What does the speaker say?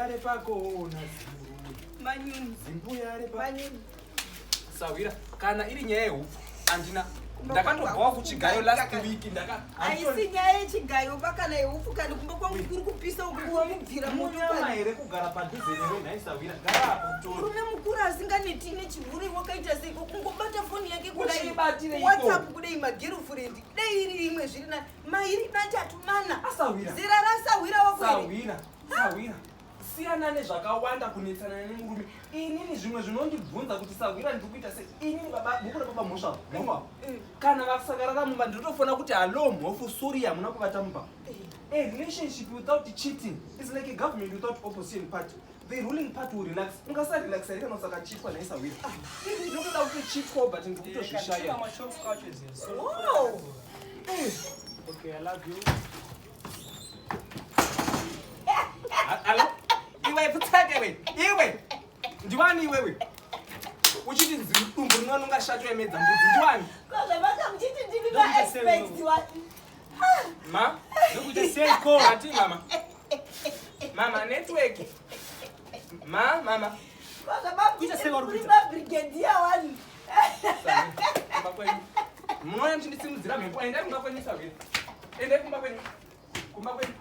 repakona zimurume. Manyuni. Zimbuya repa. Manyuni. Sahwira, kana iri nyaya yehupfu handina. Ndakatobvawo kuchigayo last week ndaka. Haisi nyaya yechigayo pa kana yeupfu kani kumba kwangu kuri kupisa uku wamubvira moto Munyama kani. here kugara padhuze newe nhai sahwira? Gara apo tore. Murume mukuru asinganeti nechihure wakaita seiko kungobata foni yake kudai. Uchiibatirei iko? WhatsApp kudai magirlfriend dai iri imwe zviri nani. Mairi matatu mana. Asahwira. Zera rasahwira wako here? Sahwira, sahwira. Siyana nezvakawanda kunetsana nemurume. Inini zvimwe zvinondibvunza kuti sahwira ndiri kuita sei. Inini baba bhuku rababa mhosva. Mhosva. Kana vasakarara mumba ndinotofona kuti hallo mhofu sorry hamuna kuvata mumba. A relationship without cheating is like a government without opposition party. The ruling party will relax. Ungasarelaxa here kana usakachitwa nhai sahwira. Ini ndinotoda kutochitwawo but ndiri kutozvishaya. Wow. Okay, I love you. Alo? Iwe pfutseke iwe. Iwe. Ndiwani iwewe? Uchiti dumbu rinononga shato yemedza mbudzi. Ndiwani? Ko zvamanga muchiti ndimi Ndokuita sei maexperts wewe? wati. Ma? Ndokuita seiko? Ati mama. Mama network. Ma mama. Ko zvamanga Kuita sei vari muri kuita? mabrigadier wani. Kumba kwenyu. Munouya muchindisimudzira mhepo. Endai kumba kwenyu sahwira. Endai kumba kwenyu. Kumba kwenyu.